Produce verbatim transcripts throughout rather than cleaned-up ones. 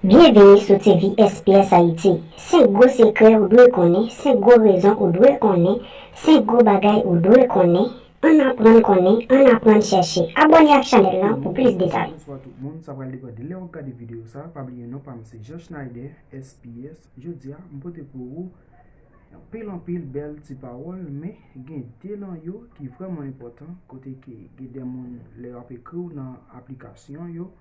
Byenvini sou T V S P S Haïti. Senk gwo sekrè ou dwe konnen, senk gwo rezon ou dwe konnen, senk gwo bagay ou dwe konnen. Ann aprann konnen, ann aprann chèche. Abòne ak chanèl lan pou plis detay. Bonswa tout moun, sa pral depann de lè w ap gade videyo sa. Pa bliye non pa m se Jean Schneider, S P S. Jodi a, m pote pou ou anpil anpil bèl ti pawòl, men gen de nan yo ki vrèman enpòtan, kote ke gen de moun lè y ap ekri w nan aplikasyon yo,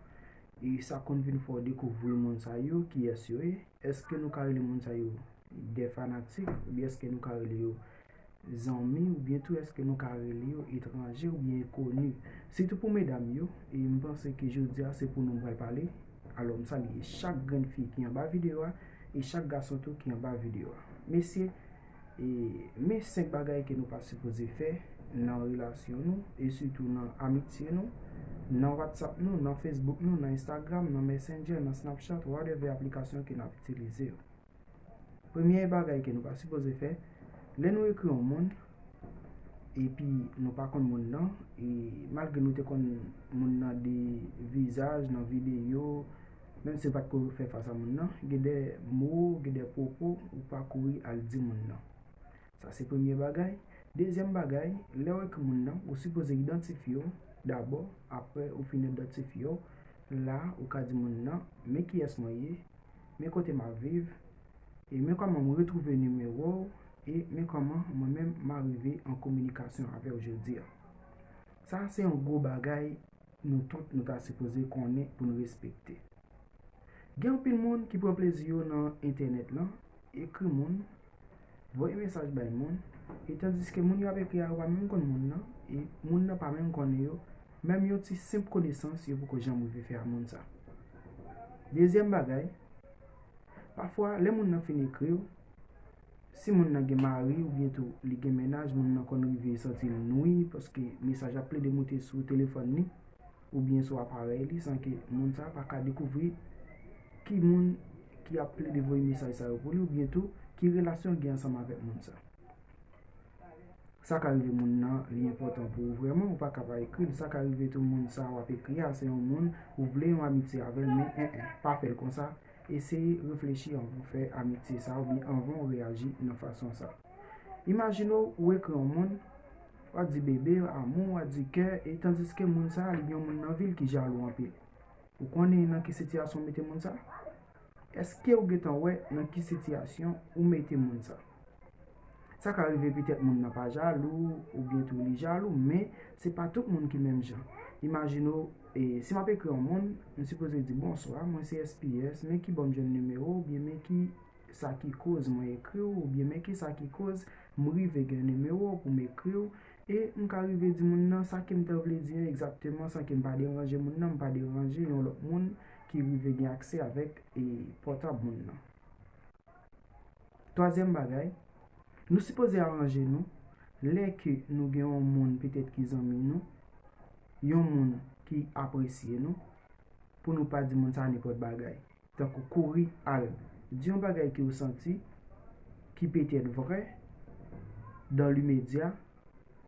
e sa konn vin fè w dekouvri moun sa yo, kiyès yo ye. Èske nou ka rele moun sa yo de fanatik, oubyen èske nou ka rele yo zanmi, oubyen tou èske nou ka rele yo etranje oubyen enkoni? Sitou pou medam yo, e m panse ke jodi a se pou nou m pral pale. Alò, m salye chak grenn fi ki anba videyo a, e chak gason tou ki anba videyo a. Mesye, e men senk bagay ke nou pa sipoze fè nan relasyon nou, e sitou nan amitye nou, nan WhatsApp nou, nan Facebook nou, nan Instagram, nan Messenger, nan Snapchat, whatever aplikasyon ke n ap itilize yo. Premye bagay ke nou pa sipoze fè, lè nou ekri yon moun, epi nou pa konn moun nan, e malgre nou te konn moun nan de vizaj, nan videyo, menm si w pa t ko fè fas a moun nan, gen de mo, gen de pwopo ou pa kouri al di moun nan. Sa se premye bagay. Dezyèm bagay, lè w ekri moun nan, ou sipoze idantifye w dabò, apre ou fin idantifye w, la ou ka di moun nan, men kiyès mwen ye, men kote m ap viv, e men kòman m retwouve nimewo w, e men kòman mwen menm m arive an kominikasyon avè w jodi a. Sa se yon gwo bagay nou tout nou ta sipoze konnen pou n respekte. Gen anpil moun ki pran plezi yo nan entènèt lan, ekri moun, voye mesaj bay moun, e tandiske moun yo ap ekri a yo pa menm konn moun nan, e moun nan pa menm konnen yo, menm yon ti senp konesans yo poko janm rive fè a moun sa. Dezyèm bagay, pafwa lè moun nan fin ekri w, si moun nan gen mari oubyen tou li gen mennaj, moun nan konn rive santi l nwi paske mesaj ap plede moute sou telefòn li oubyen sou aparèy li san ke moun sa a pa ka dekouvri ki moun ki ap plede voye mesaj sa yo pou li oubyen tou ki relasyon l gen ansanm avèk moun sa. Sa ka rive moun nan li enpòtan pou ou vrèman, ou pa ka pa ekri l. Sa ka rive tou moun sa w ap ekri a se yon moun ou vle yon amitye avè l, men en en, pa fè l konsa. Eseye reflechi anvan w fè amitye sa oubyen anvan w reyaji nan fason sa. Imajine w ou ekri yon moun, w ap di bebe, amour, w ap di kè, e tandiske moun sa a li gen yon moun nan vi l ki jalou anpil. Ou konnen nan ki sitiyasyon w mete moun sa? Èske ou gentan wè nan ki sitiyasyon ou mete moun sa? Sa ka rive petèt moun nan pa jalou, oubyen tou li jalou, men se pa tout moun ki menm jan. Imajine w, e, si m ap ekri yon moun, m sipoze di, bonswa, mwen se S P S, men ki bò m jwenn nimewo w, oubyen men ki sa ki koz mwen ekri w, oubyen men ki sa ki koz m rive gen nimewo w pou m ekri w, e m ka rive di moun nan sa ke m ta vle di an egzakteman san ke m pa deranje moun nan, m pa deranje yon lòt moun ki rive gen aksè avèk, e, pòtab moun nan. Twazyèm bagay, nou sipoze aranje nou lè ke nou gen yon moun petèt ki zanmi nou, yon moun ki apresye nou, pou nou pa di moun sa nenpòt bagay. Tankou kouri al di yon bagay ke w santi ki petèt vrè dan limedya,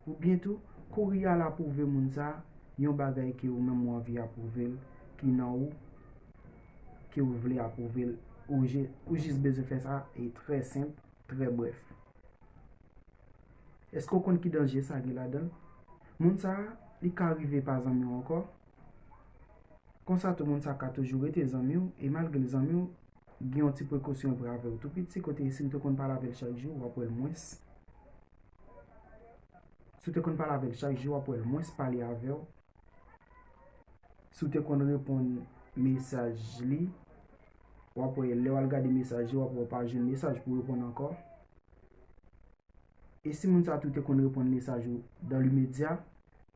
oubyen tou kouri al apwouve moun sa yon bagay ke ou menm ou anvi apwouve l, ki nan ou, ke ou vle apwouve l, ou je, ou jis bezwen fè sa e trè senp, trè brèf. Èske w konn ki danje sa gen ladan l? Moun sa a, li ka rive pa zanmi w ankò. Konsa tou moun sa ka toujou rete zanmi w, e malgre l zanmi w, gen yon ti prekosyon l pran avè w tou piti, kote si w te konn pale avè l chak jou, w ap wè l mwens. Si w te konn pale avè l chak jou, w ap wè l mwens pale avè w. Si w te konn reponn mesaj li, w ap wè lè w al gade mesaj li, w ap wè w pa jwenn mesaj pou w reponn ankò. E si moun sa tou te konn reponn mesaj ou dan limedya,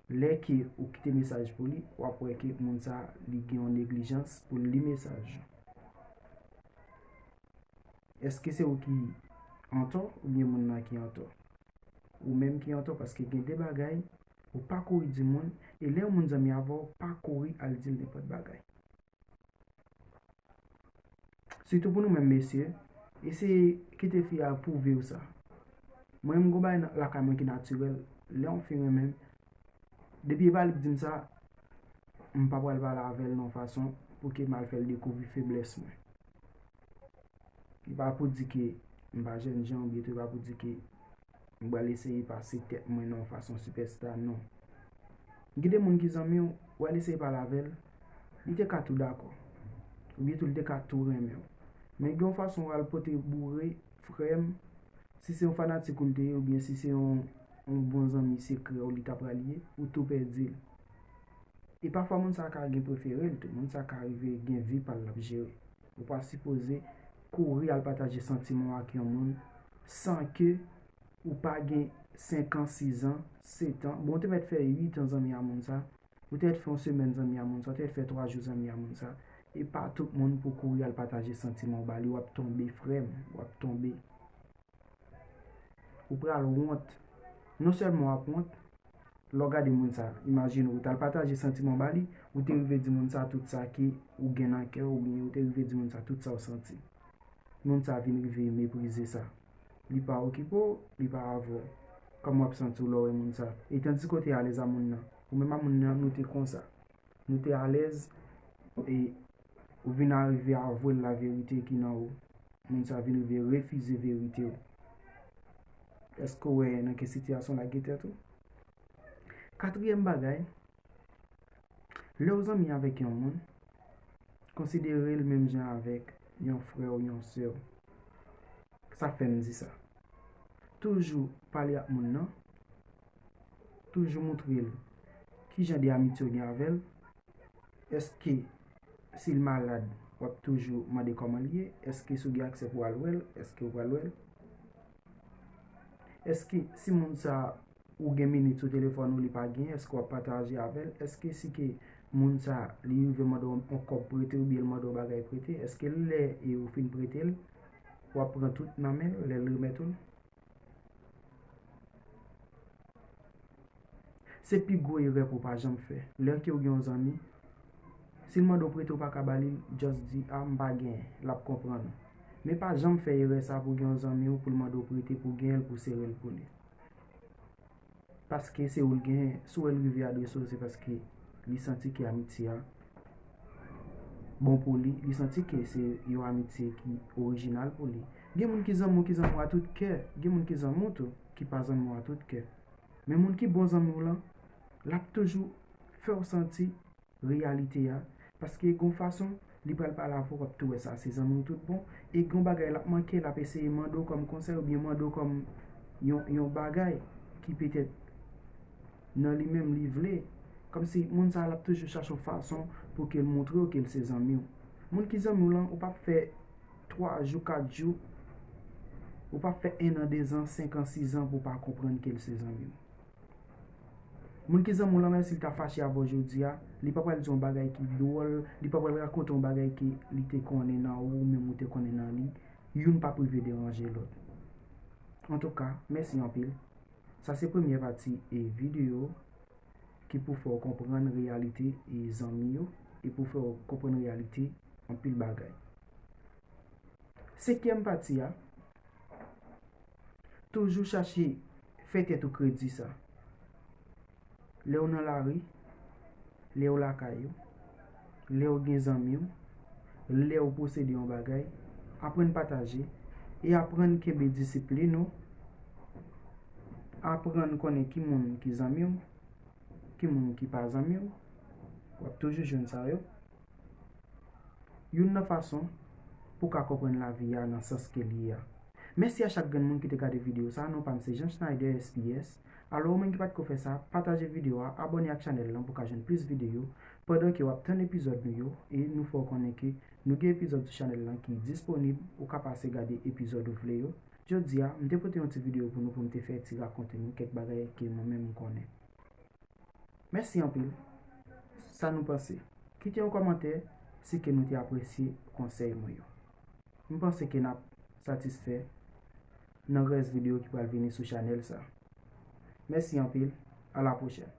lè ke ou kite mesaj pou li, w ap wè ke moun sa li gen yon neglijans pou l li mesaj ou. Èske se ou ki antò oubyen moun nan ki antò? Ou menm ki antò, paske gen de bagay ou pa kouri di moun, e lè yon moun zanmi avè w, pa kouri al di l nenpòt bagay. Sitou pou nou menm mesye, eseye kite fi a pwouve w sa. Mwen menm gon bagay nan, lakay mwen ki natirèl, lè yon fi renmen m, depi e pa li k di m sa, m pa pral pale avè l nan fason pou ke m al fè l dekouvri feblès mwen. Li pa pou di ke m pa jènjan, oubyen tou li pa pou di ke m pral eseye pase tèt mwen nan yon fason sipèsta, non. Gen de moun ki zanmi w, w al eseye pale avè l, li te ka tou dakò. Oubyen tou li te ka tou renmen w. Men gen yon fason w al pote boure, frè m, si se yon fanatik ou l te ye, oubyen si se yon, yon bon zanmi sekrè w li ta pral ye, ou tou pèdi l. E pafwa moun sa ka gen prefere l tou, moun sa ka rive gen vi pa l l ap jere. Ou pa sipoze kouri al pataje santiman w ak yon moun san ke ou pa gen senk an, sis an, sèt an. Bon, ou te mèt fè uit an zanmi a moun sa, ou te mèt fè yon semèn zanmi a moun sa, ou te mèt fè twa jou zanmi a moun sa. E pa tout moun pou kouri al pataje santiman w ba li, w ap tonbe, frè m, w ap tonbe. Ou pral wont. Non sèlman w ap wont, lè w gade moun sa, imajine w, ou t al pataje santiman w ba li, ou te rive di moun sa tout sa ke ou gen nan kè w, oubyen ou te rive di moun sa tout sa w santi. Moun sa vin rive meprize sa. Li pa okipe w, li pa avè w. Kòman w ap santi w lè w wè moun sa? E tandis ke w te alèz a moun nan, ou menm a moun nan, nou te konsa. Nou te alèz, e ou vin arive avwe l laverite ki nan ou. Moun sa vin rive refize verite w. Èske w wè nan ki sitiyasyon l ap gen tèt ou? Katriyèm bagay, lè w zanmi avèk yon moun, konsidere l menm jan avèk yon frè w, yon sè w. Sa fè m di sa. Toujou pale ak moun nan, toujou moutre l ki jan de amitye w gen avè l. Èske si l malad, w ap toujou mande kòman l ye? Èske si w gen aksè pou w al wè l, èske w pral wè l? Èske si moun sa ou gen minit sou telefòn ou li pa gen, èske w ap pataje avè l? Èske si ke moun sa li rive mande w yon kòb prete oubyen l mande w bagay prete, èske lè e ou fin prete l, w ap pran tout nan men l lè l remèt ou l? Se pi gwo erè pou w pa janm fè. Lè ke w gen yon zanmi, si l mande w prete, w pa ka ba li l, just di, "A, m pa genyen," l ap konprann ou. Men pa janm fè erè sa pou w gen yon zanmi w pou l mande w prete, pou w genyen l, pou w sere l pou li. Paske se ou l genyen. Si w wè l rive adrese w, se paske li santi ke amitye a bon pou li, li santi ke se yon amitye ki orijinal pou li. Gen moun ki zanmi w, ki zanmi w a tout kè, gen moun ki zanmi w tou, ki pa zanmi w a tout kè. Men moun ki bon zanmi w lan, l ap toujou fè w santi reyalite a, paske gon fason li pral pale avè w, w ap tou wè sa se zanmi w tout bon, e gon bagay l ap manke, l ap eseye mande w kòm konsèy oubyen mande w kòm yon, yon bagay ki petèt nan li menm li vle. Kòmsi moun sa a l ap toujou chache yon fason pou ke l montre w ke l se zanmi w. Moun ki zanmi w lan, ou p ap fè twa jou, kat jou, ou p ap fè en an, dezan, senk an, sis an pou w pa konprann ke l se zanmi w. Moun ki zanmi w lan, menm si l ta fache avè w jodi a, li pa pral di w yon bagay ki dwòl, li pa pral rakonte w yon bagay ke li te konnen nan ou, ou menm ou te konnen nan li. Youn p ap rive deranje lòt. Antouka, mèsi anpil. Sa se premyè pati e videyo ki pou fè w konprann reyalite e zanmi yo e pou fè w konprann reyalite anpil bagay. Senkyèm pati a, toujou chache fè tèt ou kredi sa. Lè w nan lari, lè w lakay ou, lè w gen zanmi w, lè w posede yon bagay, aprann pataje e aprann kenbe disiplin ou. Aprann konnen ki moun ki zanmi w, ki moun ki pa zanmi w. W ap toujou jwenn sa yo. Youn nan fason pou w ka konprann lavi a nan sans ke l ye a. Mèsi a chak grenn moun ki te gade videyo sa a. Non pa m se Jean Schneider S P S. Alò, ou menm ki pa t ko fè sa, pataje videyo a, abòne ak chanèl lan pou w ka jwenn plis videyo, pandan ke w ap tann epizòd nou yo, e nou fè w konnen ke nou gen epizòd sou chanèl lan ki disponib, ou ka pase gade epizòd ou vle yo. Jodi a, m te pote yon ti videyo pou nou, pou m te fè ti rakonte nou kèk bagay ke mwen menm m konnen. Mèsi anpil. Sa nou panse? Kite yon kòmantè si ke nou te apresye konsèy mwen yo. M panse ke n ap satisfè nan rès videyo ki pral vini sou chanèl sa. Mèsi anpil. A la pwochèn.